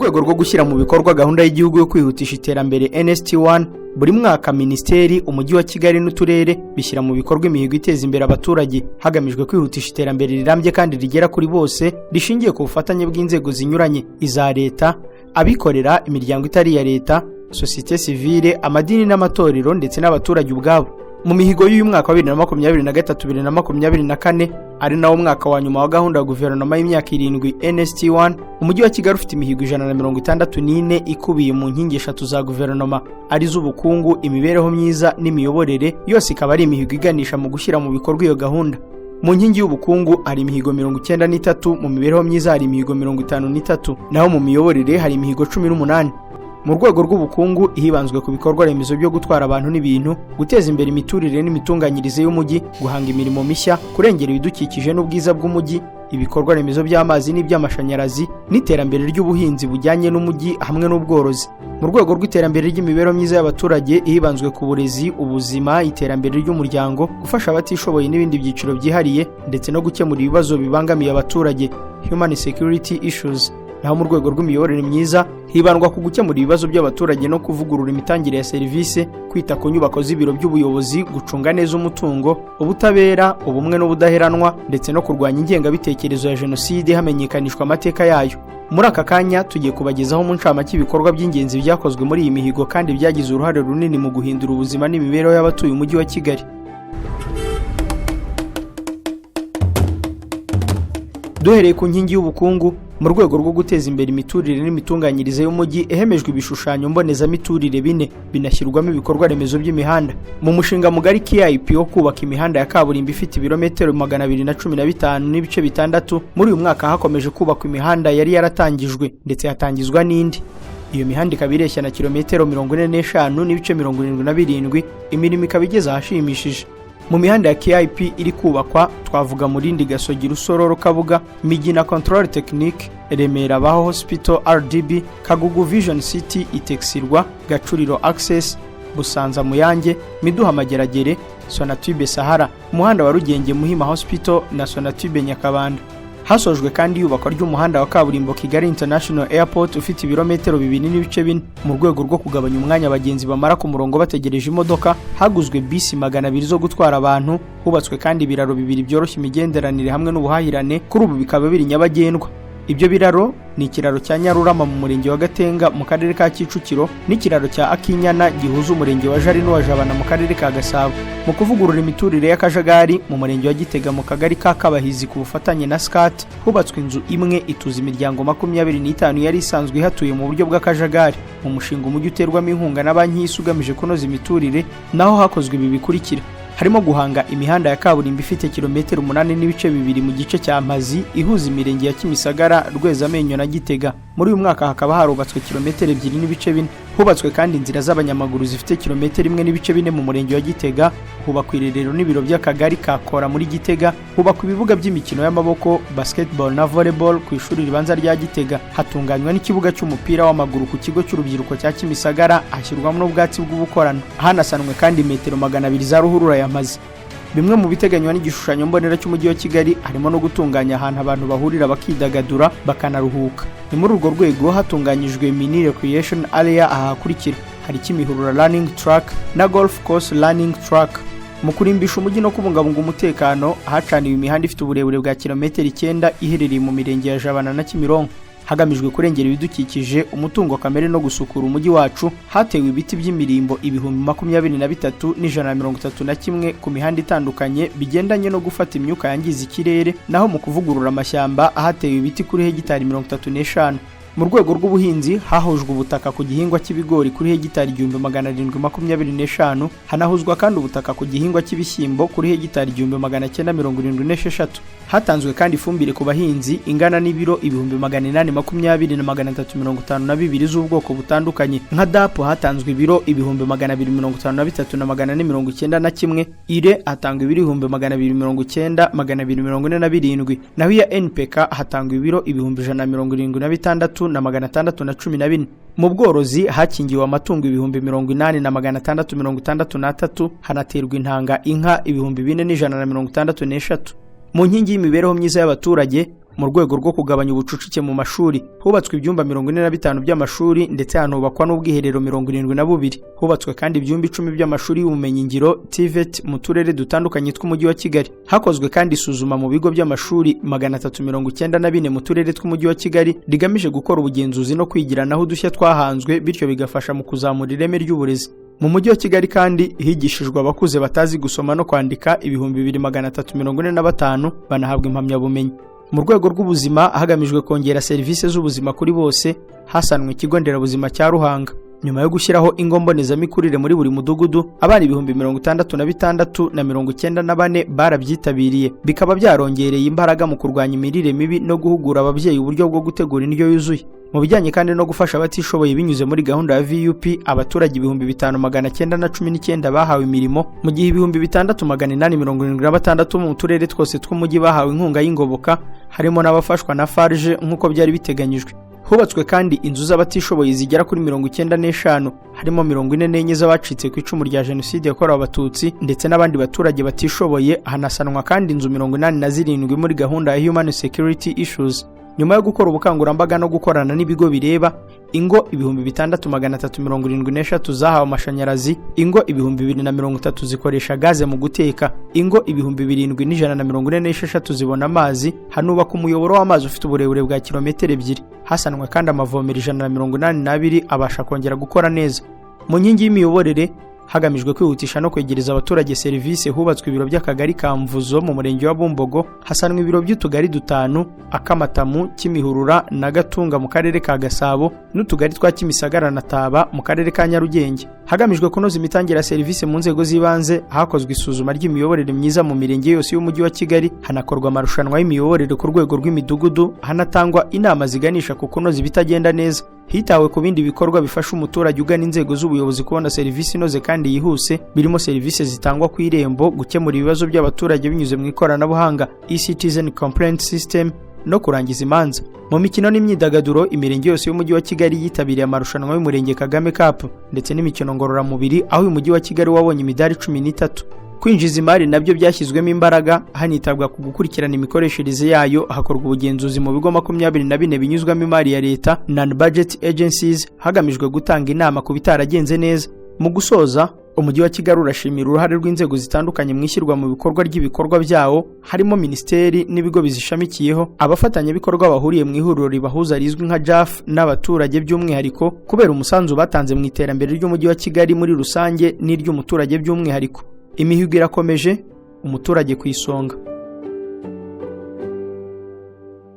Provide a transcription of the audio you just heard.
Rwego rwo gushyira mu bikorwa gahunda y'igihugu yo kwihutisha iterambere NST1, buri mwaka minisiteri, Umujyi wa Kigali n'uturere bishyira mu bikorwa imihigo iteza imbere abaturage, hagamijwe kwihutisha iterambere rirambye kandi rigera kuri bose, rishingiye ku bufatanye bw'inzego zinyuranye: iza leta, abikorera, imiryango itari iya leta, sosiyete sivile, amadini n'amatorero, ndetse n'abaturage ubwabo. Mu mihigo y'uyu mwaka wa 2023, 2024, ari nawo mwaka wa nyuma wa gahunda ya guverinoma y'imyaka 7 NST1, Umujyi wa Kigali ufite imihigo 164 ikubiye mu nkingi eshatu za guverinoma, arizo ubukungu, imibereho myiza n'imiyoborere, yose ikaba ari imihigo iganisha mu gushyira mu bikorwa iyo gahunda. Mu nkingi y'ubukungu hari imihigo 93, mu mibereho myiza hari imihigo 53, naho mu miyoborere hari imihigo 18. Mu rwego rw'ubukungu hibanzwe ku bikorwa remezo byo gutwara abantu n'ibintu, guteza imbere imiturire n'imitunganyirize y'umujyi, guhanga imirimo mishya, kurengera ibidukikije n'ubwiza bw'umujyi, ibikorwa remezo by'amazi n'iby'amashanyarazi, n'iterambere ry'ubuhinzi bujyanye n'umujyi hamwe n'ubworozi. Mu rwego rw'iterambere ry'imibereho myiza y'abaturage hibanzwe ku burezi, ubuzima, iterambere ry'umuryango, gufasha abatishoboye n'ibindi byiciro byihariye, ndetse no gukemura ibibazo bibangamiye abaturage, human security issues. Naho mu rwego rw'imiyoborere myiza hibandwa ku gukemura ibibazo by'abaturage no kuvugurura imitangire ya serivisi, kwita ku nyubako z'ibiro by'ubuyobozi, gucunga neza umutungo, ubutabera, ubumwe n'ubudaheranwa, ndetse no kurwanya ingengabitekerezo ya jenoside hamenyekanishwa amateka yayo. Muri aka kanya tugiye kubagezaho mu ncamake ibikorwa by'ingenzi byakozwe muri iyi mihigo kandi byagize uruhare runini mu guhindura ubuzima n'imibereho y'abatuye Umujyi wa Kigali. Duhereye ku nkingi y'ubukungu, mu rwego rwo guteza imbere imiturire n'imitunganyirize y'umujyi, hemejwe ibishushanyo mbonezamiturire bine, binashyirwamo ibikorwa remezo by'imihanda. Mu mushinga mugari KIP wo kubaka imihanda ya kaburimbo ifite ibirometero 215.6, muri uyu mwaka hakomeje kubakwa imihanda yari yaratangijwe ndetse hatangizwa n'indi. Iyo mihanda ikaba ireshya na kilometero 45.77, imirimo ikaba igeze ahashimishije. Mu mihanda ya KIP iri kubakwa twavuga Murindi, Gasogi, Rusororo, Kabuga, Migina Control Technique, Remera Baho Hospital RDB, Kagugu Vision City, Itexirwa, Gacuriro Access, Busanza Muyange, Miduha Mageragere, Sonatube Sahara, umuhanda wa Rugenge Muhima Hospital na Sonatube Nyakabanda. Hasojwe kandi iyubakwa ry'umuhanda wa kaburimbo Kigali International Airport ufite ibirometero 2.4. Mu rwego rwo kugabanya umwanya abagenzi bamara ku murongo bategereje imodoka, haguzwe bisi 200 zo gutwara abantu. Hubatswe kandi ibiraro bibiri byoroshya imigenderanire hamwe n'ubuhahirane, kuri ubu bikaba biri nyabagendwa. Ibyo biraro ni ikiraro cya Nyarurama mu murenge wa Gatenga mu karere ka Kicukiro, n'ikiraro cya Akinyana gihuza umurenge wa Jari n'uwa Jabana mu karere ka Gasabo. Mu kuvugurura imiturire y'akajagari mu murenge wa Gitega mu kagari ka Kabahizi, ku bufatanye na SCAT hubatswe inzu imwe ituza imiryango 25 yari isanzwe ihatuye mu buryo bw'akajagari. Mu mushinga umujyi uterwamo inkunga na Banki y'Isi ugamije kunoza imiturire, naho hakozwe ibi bikurikira: harimo guhanga imihanda ya kaburimbo ifite kilometero 8.2 mu gice cya Mpazi ihuza imirenge ya Kimisagara, Rwezamenyo na Gitega. Muri uyu mwaka hakaba harubatswe kilometero 2.4. Hubatswe kandi inzira z'abanyamaguru zifite kilometero 1.4 mu murenge wa Gitega, hubakwa irerero n'ibiro by'akagari ka Kora muri Gitega, hubakwa ibibuga by'imikino y'amaboko, basketball na volleyball ku ishuri ribanza rya Gitega, hatunganywa n'ikibuga cy'umupira w'amaguru ku kigo cy'urubyiruko cya Kimisagara, hashyirwamo n'ubwatsi bw'ubukorano. Hanasanwe kandi metero 200 za ruhurura ya Mpazi. Bimwe mu biteganywa n'igishushanyo mbonera cy'Umujyi wa Kigali harimo no gutunganya ahantu abantu bahurira bakidagadura bakanaruhuka. Ni muri urwo rwego hatunganyijwe mini recreation area aha hakurikira: hari Kimihurura running track na golf course running track. Mu kurimbisha umujyi no kubungabunga umutekano, hacaniwe imihanda ifite uburebure bwa kilometero 9 iherereye mu mirenge ya Jabana na Kimironko. Hagamijwe kurengera ibidukikije, umutungo kamere no gusukura umujyi wacu, hatewe ibiti by'imirimbo 23,131 ku mihanda itandukanye, bigendanye no gufata imyuka yangiza ikirere. Naho mu kuvugurura amashyamba hatewe ibiti kuri hegitari 35. Mu rwego rw'ubuhinzi hahujwe ubutaka ku gihingwa cy'ibigori kuri hegitari 1725, hanahuzwa kandi ubutaka ku gihingwa cy'ibishyimbo kuri hegitari 1976. Hatanzwe kandi ifumbire ku bahinzi ingana n'ibiro 820,352 z'ubwoko butandukanye. Nka DAP hatanzwe ibiro 253,491, URÉE hatangwa ibiro 290,247, naho iya NPK hatangwa ibiro 176,614. Mu bworozi hakingiwe amatungo 80,663, hanaterwa intanga inka 4,163. Mu nkingi y'imibereho myiza y'abaturage Mu rwego rwo kugabanya ubucucike mu mashuri, hubatswe ibyumba 45 by'amashuri ndetse hanubakwa n'ubwiherero 72. Hubatswe kandi ibyumba 10 by'amashuri y'ubumenyingiro TVET mu turere dutandukanye tw'umujyi wa Kigali. Hakozwe kandi isuzuma mu bigo by'amashuri 394 mu turere tw'umujyi wa Kigali rigamije gukora ubugenzuzi no kwigiranaho udushya twahanzwe, bityo bigafasha mu kuzamura ireme ry'uburezi. Mu mujyi wa Kigali kandi higishijwe abakuze batazi gusoma no kwandika 2345, banahabwa impamyabumenyi. Mu rwego rw'ubuzima, hagamijwe kongera serivisi z'ubuzima kuri bose, hasanwe ikigo nderabuzima cya Ruhanga. Nyuma yo gushyiraho ingo mbonezamikurire muri buri mudugudu, abana 66,094 barabyitabiriye, bikaba byarongereye imbaraga mu kurwanya imirire mibi no guhugura ababyeyi uburyo bwo gutegura indyo yuzuye. Mu bijyanye kandi no gufasha abatishoboye binyuze muri gahunda ya VUP, abaturage 5919 bahawe imirimo, mu gihe 6876 mu turere twose tw'umujyi bahawe inkunga y'ingoboka, harimo n'abafashwa na FARG nk'uko byari biteganyijwe. Hubatswe kandi inzu z'abatishoboye zigera kuri 95, harimo 44 z'abacitse ku icumu rya Jenoside yakorewe Abatutsi ndetse n'abandi baturage batishoboye. Hanasanwa kandi inzu 87 muri gahunda ya Human Security Issues. Nyuma yo gukora ubukangurambaga no gukorana n'ibigo bireba, ingo 6373 zahawe amashanyarazi, ingo 2030 zikoresha gaze mu guteka, ingo 7146 zibona amazi, hanubaka umuyoboro w'amazi ufite uburebure bwa kilometero 2. Hasanwe kandi amavomero 182 abasha kongera gukora neza. Mu nkingi y'imiyoborere, hagamijwe kwihutisha no kwegereza abaturage serivisi, hubatswe ibiro by'akagari ka Mvuzo mu murenge wa Bumbogo, hasanwa ibiro by'utugari dutanu, Akamatamu, Kimihurura na Gatunga mu karere ka Gasabo, n'utugari twa Kimisagara na Taba mu karere ka Nyarugenge. Hagamijwe kunoza imitangire ya serivisi mu nzego z'ibanze, hakozwe isuzuma ry'imiyoborere myiza mu mirenge yose y'umujyi wa Kigali, hanakorwa amarushanwa y'imiyoborere ku rwego rw'imidugudu, hanatangwa inama ziganisha ku kunoza ibitagenda neza. Hitawe ku bindi bikorwa bifasha umuturage ugana inzego z'ubuyobozi kubona serivisi inoze kandi yihuse, birimo serivisi zitangwa ku Irembo, gukemura ibibazo by'abaturage binyuze mu ikoranabuhanga e-Citizen Complaint System no kurangiza imanza. Mu mikino n'imyidagaduro, imirenge yose y'umujyi wa Kigali yitabiriye amarushanwa y'umurenge Kagame Cup ndetse n'imikino ngororamubiri, aho uyu mujyi wa Kigali wabonye imidari 13. Kwinjiza imari nabyo byashyizwemo imbaraga, hanitabwa ku gukurikirana imikoreshereze yayo. Hakorwa ubugenzuzi mu bigo 24 binyuzwamo imari ya leta, non budget agencies, hagamijwe gutanga inama ku bitaragenze neza. Mu gusoza, umujyi wa Kigali urashimira uruhare rw'inzego zitandukanye mu ishyirwa mu bikorwa ry'ibikorwa byawo, harimo minisiteri n'ibigo bizishamikiyeho, abafatanyabikorwa bahuriye mu ihuriro ribahuza rizwi nka JAF, n'abaturage by'umwihariko, kubera umusanzu batanze mu iterambere ry'umujyi wa Kigali muri rusange n'iry'umuturage by'umwihariko. Imihigo irakomeje, umuturage ku isonga.